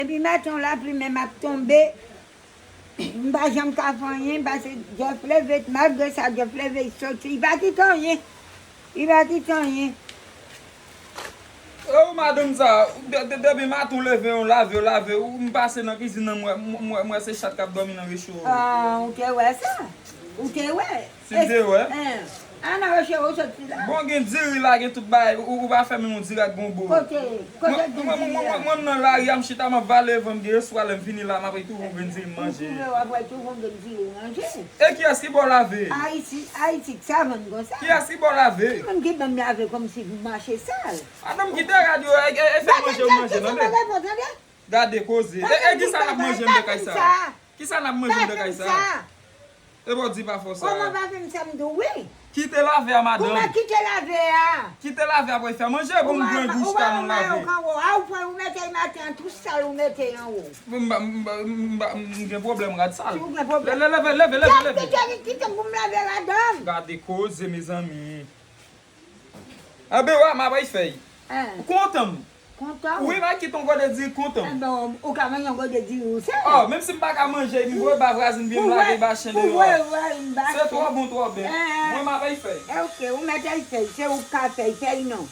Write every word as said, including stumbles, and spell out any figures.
Depi maten w lapli menm ap tonbe, m pa janm ka fè anyen, paske Jeff leve, malgre sa, Jeff leve, li soti, li pa kite anyen. Li pa kite anyen. E ou madanm sa, de- de- depi maten w leve, w lave, w lave, ou m pase nan kizin nan, m wè- m wè- m wè se chat k ap dòmi nan recho. Ah, ou te wè sa? Ou te wè? Si m te wè. An nan recho, ou soti la? Bon, gen diri la, gen tout bagay, ou ou pa fè menm yon diri ak gonbo. Kote? Kote Mwen- gen mwen- diri mwen- la? mwen- Mwen nan lari a, m chita, m ap vale van, m gen eswa lè m vini la, m ap retwouve yon grenn diri m Ou manje. twouve w ap wè tou yon grenn diri w manje. E kiyès ki ba w lave? Ayiti, Ayiti, k savann konsa. Kiyès ki ba w lave? Moun ki ban m lave kòmsi m mache sal. Madanm, kite radyo, e e- e fè manje w manje, tande? Gade koze. E e kisa n ap manje anndan kay sa? Kisa n ap manje anndan kay sa? E bò di pa fò sa. Kòman pa fè m sa m di w wi? Kite lave a, madanm. Kouman kite lave a? Kite lave a pou fè manje, bon, m grangou chita nou lave. A ou pran ou mete maten an tou sal ou mete anwo. M ba- m ba- m ba- m gen pwoblèm rad sal. Ou gen pwoblèm. Leve, leve, leve, leve, leve. Kite kite pou m lave madanm. Gade koze, mezanmi. Anben, wa, m ap bay fèy. Kontan m. Kontan? Wi, m a kite yon gode diri kontan m. Enben, ou ka manje yon gode diri ou sèl. Oh, menm si m pa ka manje, m voye ba vwazin byen m lage ba chen deyò a. Se twò bon, twò bèl. Mwen, m ap bay fèy. Ok, ou mèt al fèy. Se ou k ka fèy, fèy non.